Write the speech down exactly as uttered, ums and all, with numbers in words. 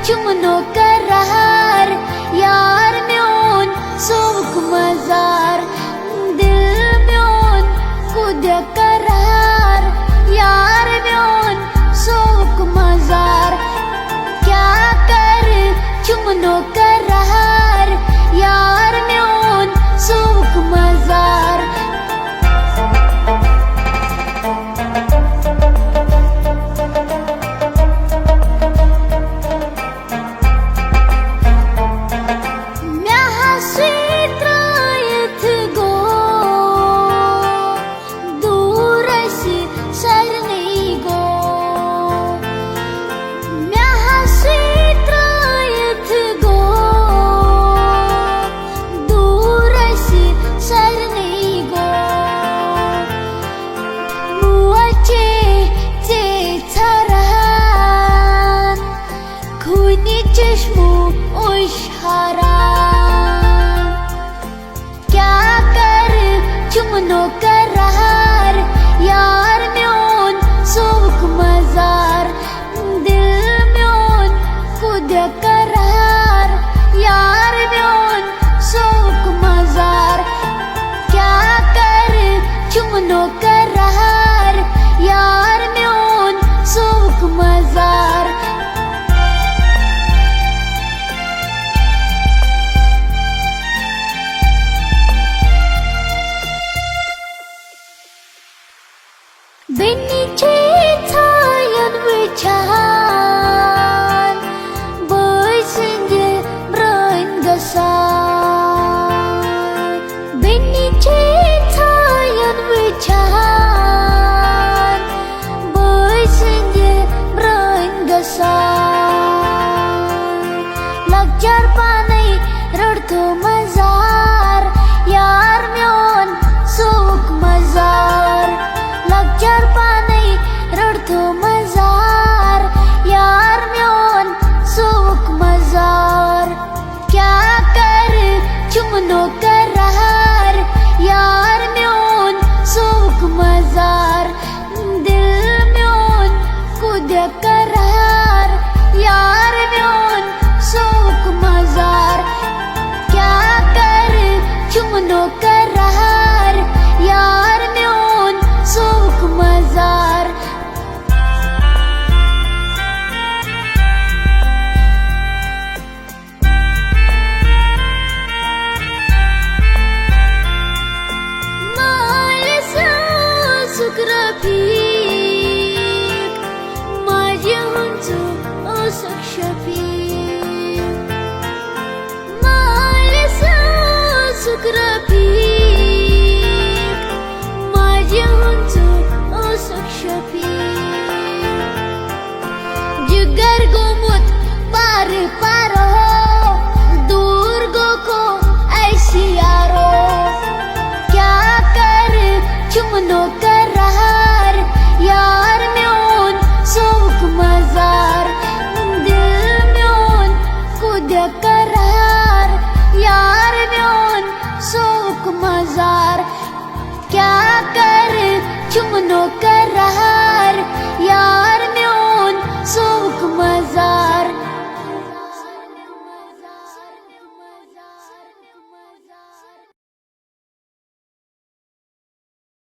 چمنو قرار، یار میون سوک مزار، دل میون کود قرار، یار میون سوک مزار۔ کیا کر چمنو قرار، یار میون سوک مزار۔ مےٚ ہسٕے ترٛٲیِتھ گوٚو دوٗر اَسہِ سارنٕے گوٚو۔ مےٚ ہسٕے ترٛٲیِتھ گوٚو دوٗر اَسہِ سارنٕے گوٚو۔ موجے ژے ژھران، خوٗنہِ چشمو اوش حرام۔ کیا کر چمنو قرار، یار میون سوک مزار۔ دل میون کود قرار، یار میون سوک مزار۔ کیا کر چمنو قرار، یار میون سوک مزار۔ بیٚنہِ چھے ژھایَن وٕچھان، بٲے سٕنٛدِ برٛٲنۍ گژھان۔ بیٚنہِ چھے ژھایَن وٕچھان، بٲے سٕنٛدِ برٛٲنۍ گژھان۔ لۄکچار پانَے رٔٹتھو مزار، یار میون سوک مزار۔ لۄکچار پانَے رٔٹتھو مزار، یار میون سوک مزار۔ کیا کر چمنو قرار، یار میون سوک مزار۔ دل میون کود قرار، یار میون سوک مزار۔ کیا کر چمنو قرار، یار میون سوک مزار۔ مایس اوسُکھ رفیق، ماجہِ ہُنٛد ژٕ اوسُکھ شفیق۔ مایس اوسُکھ رفیق، ماجہِ ہُنٛد ژٕ اوسُکھ شفیق۔ جگر گوٚمُت پارٕ پارو، دوٗر گوٚو کو اَسہِ یارو۔ کیا کر چمنو قرار، یار میون سوک مزار۔ دل میون کود قرار، یار میون سوک مزار۔ کیا کر چمنو قرار، یار